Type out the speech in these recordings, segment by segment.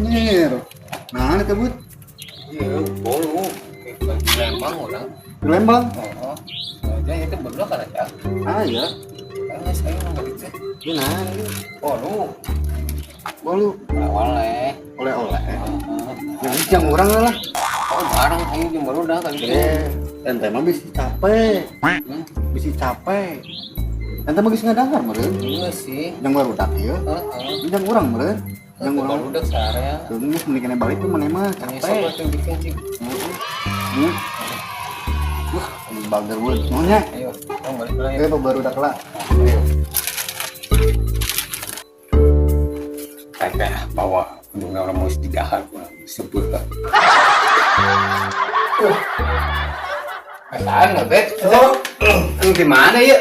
Anjir. Nah, eta, Bud. Iya, bolu. Di Lembang orang. Di Lembang. Oh. Aja itu berdua kan aja. Ah, iya. Karena saya mau balik teh. Ini nah, ini. Bolu. Bolu. Oleh. Oleh-oleh. Yang jang urang lah. Oh, bareng ayo jeung baru dah kali itu. Eh, ente mah bisi capek. Bisi capek. Ente mah geus ngadahar meureun. Iya sih. Jang barudak ieu. Heeh. Jang urang meureun. Jang urang. Baru udah seharian. Tuh geus mending balik tuh maneh mah Ini capek. sok tuh bikin cik. Hmm. Wah, bager banget. Nuhun nya. Ayo, tong balik lah ya. Eh, barudak lah. Ayo. Kayak bawa ujungnya orang mau didahar kurang sebut lah. Perasaan nggak, Bet? Oh, Gimana ya?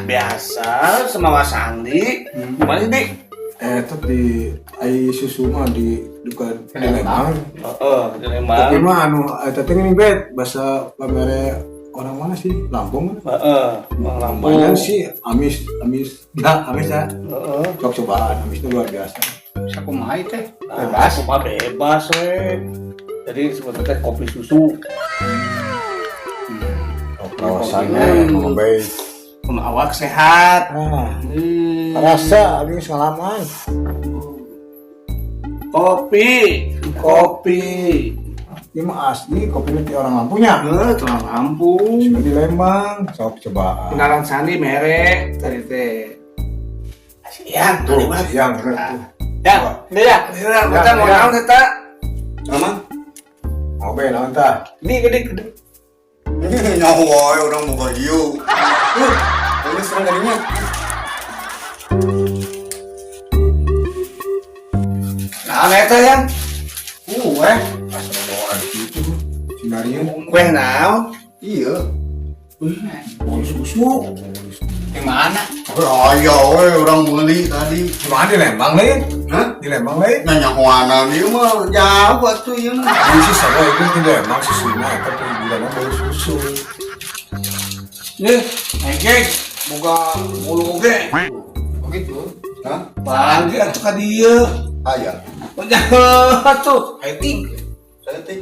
biasa sama Mas Andi. Gimana sih, Di? Eh, itu di ai susu mah di duka di Lembang. Heeh, di Lembang. Tapi mah anu eta teh gini, Bet, bahasa pamere orang mana sih? Lampung kan? Heeh, orang Lampung. Banyak sih amis amis ya amis ya. Heeh. Sok cobaan amisnya luar biasa. Sakumaha teh? Bebas, mah bebas we. Jadi sebetulnya teh kopi susu. Kawasannya ngombe. Kumaha awak sehat. Ah, rasa abi geus ngalaman. Kopi, kopi. Ini mah asli kopinya ti orang Lampungnya. Heuh, orang Lampung. Sudah di Lembang, sok cobaan. Kenalan Sandi merek tadi teh. Siang, Tuh, siang bener tuh. Ya, ini ya. Ya, kita mau naon eta? Mama. Ngobe naon tah? Ini gede gede. Nyawa wae urang boga ieu. Ini serang kadinya. Nah, eta yang Kue. Asa bawaan gitu. Sinarian. Kue naon? Iya. Bolu susu. Di mana? Aya we urang meuli tadi. Gimana di Lembang lain? Hah? Di Lembang lain? Nanya huana ieu mah jauh atuh ieu mah. Jadi sih sama itu di Lembang susunya eta tuh di Lembang bolu susu. Nih, egek boga bolu oge. Oh gitu. Hah? Bangge atuh ka dieu. Aya. Oh, atuh. Hiking. Saya teh.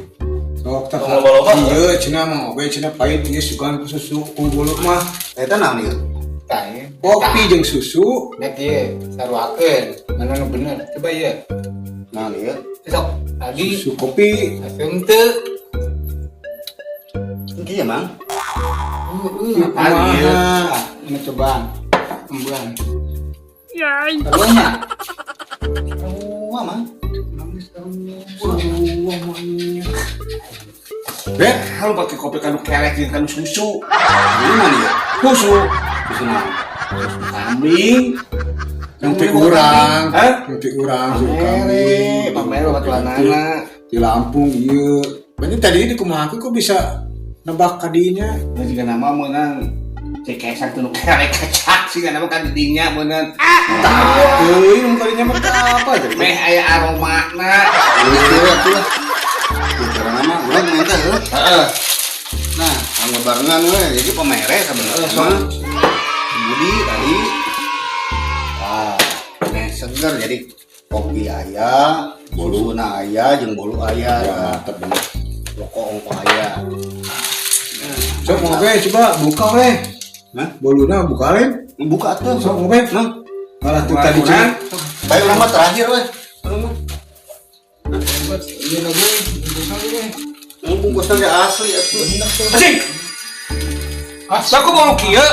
Sok tah. Tong loba-loba. Iya, cenah mah ngobe cenah pahit ieu sugan ku susu ku bolu mah. Eta naon ieu? Tah, ieu. Kopi jeung susu. Nek ieu saruakeun. Mana nu bener? Coba ieu. Naon ieu? Sok tadi Susu kopi. asem teu. Kieu Mang. Tadi ieu. Ini cobaan. Embuan. Karunya. Wah, Mang. Bet, Kalau pakai kopi kanu kerek jeung kanu susu. Ini naon ieu? Susu. Susu naon? Susu kambing. yang ti urang, Hah? yang ti urang susu Mere, kambing. pamere batulanana. Di Lampung ieu. Berarti tadi di kumaha kok bisa nebak kadinya? Da jiga nama meunang cekesan teu nu kerek kecak sih nama kan didinya meunang. Tah, teuing nu kadinya mah Apa jadi? Meh aya aromana. Ieu atuh lah. Ieu cara mah urang main teh heuh. Heeh. Nah, anggo barengan we, jadi pamere sabenerna mah. Si Budi tadi. Ah, meh seger jadi kopi aya, boluna aya jeung bolu aya. Ya, mantap bener. Rokok ongko aya. Sok ngobe coba buka we. Hah? Boluna buka lain. Buka atuh. Sok ngobe. Nah, Malah tuh tadi cenah. bae urang mah terakhir we. Urang mah. Iya lah gue, bungkusan gue. Bungkusna ge asli atuh. Asing. Asa aku mau kieu.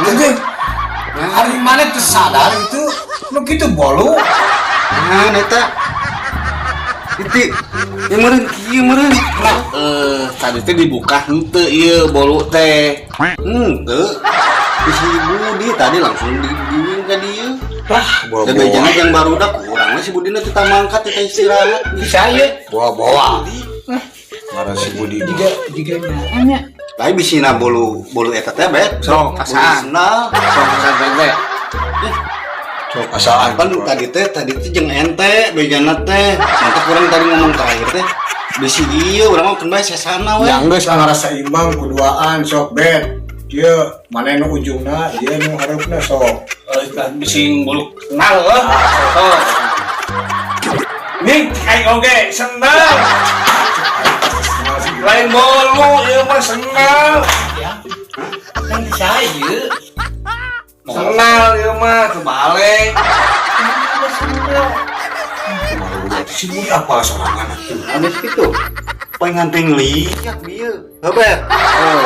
Anjing. Hari mana tuh sadar itu nu kitu bolu. Nah, eta. Itu yang meureun kieu meureun. Nah, tadi teh dibuka henteu ieu bolu teh. Henteu. Bisi Budi tadi langsung didiwin ka dieu. Lah, Da bejana yang barudak urang we si Budina teu tamangkat teh istirahat. Bisa ieu. Bawa-bawa. Marah si Budi. Jika jika nyaannya. Lain bisina bolu bolu eta teh bet. Sok, asaan. Sendal. Sok asaan teh. Sok asaan. Kan tadi teh jeung ente bejana teh. Mantap urang tadi ngomong terakhir teh. Bisi ieu urang mah keun bae sesana we. Yang geus ngarasa imbang kuduaan sok bet. Ieu mana nu ujungna, ieu nu hareupna sok. Bising bolu kenal heuh. Sok. Aing oge senang. Lain bolu ieu mah senang. Ya. Kan di saya ieu. Senang ieu mah kebalik. Si Budi apa sorangan atuh? Anis gitu. Pengen ting lihat bieu. Heuh, Oh,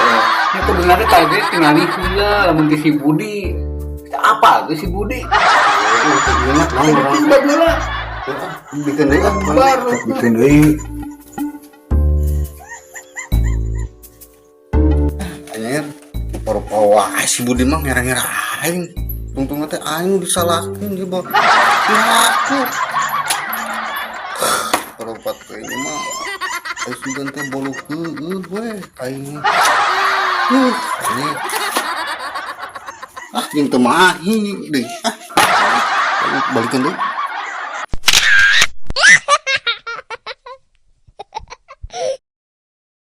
ya sebenarnya tadi tinggal heula lamun ti si Budi. Apa tuh si Budi? Ingat lah orang. Tiba heula. Bikin deui ah. Baru. Bikin deui. Anjir, poro-poro wae si Budi mah ngira-ngira aing. Tungtungna teh aing disalahkeun di bawah. Ngaku. Poropat kayaknya mah aing sugan teh bolu heueuh we aing. Ini. Ah, jeung teu mahi deui. Ah. Balikan deui.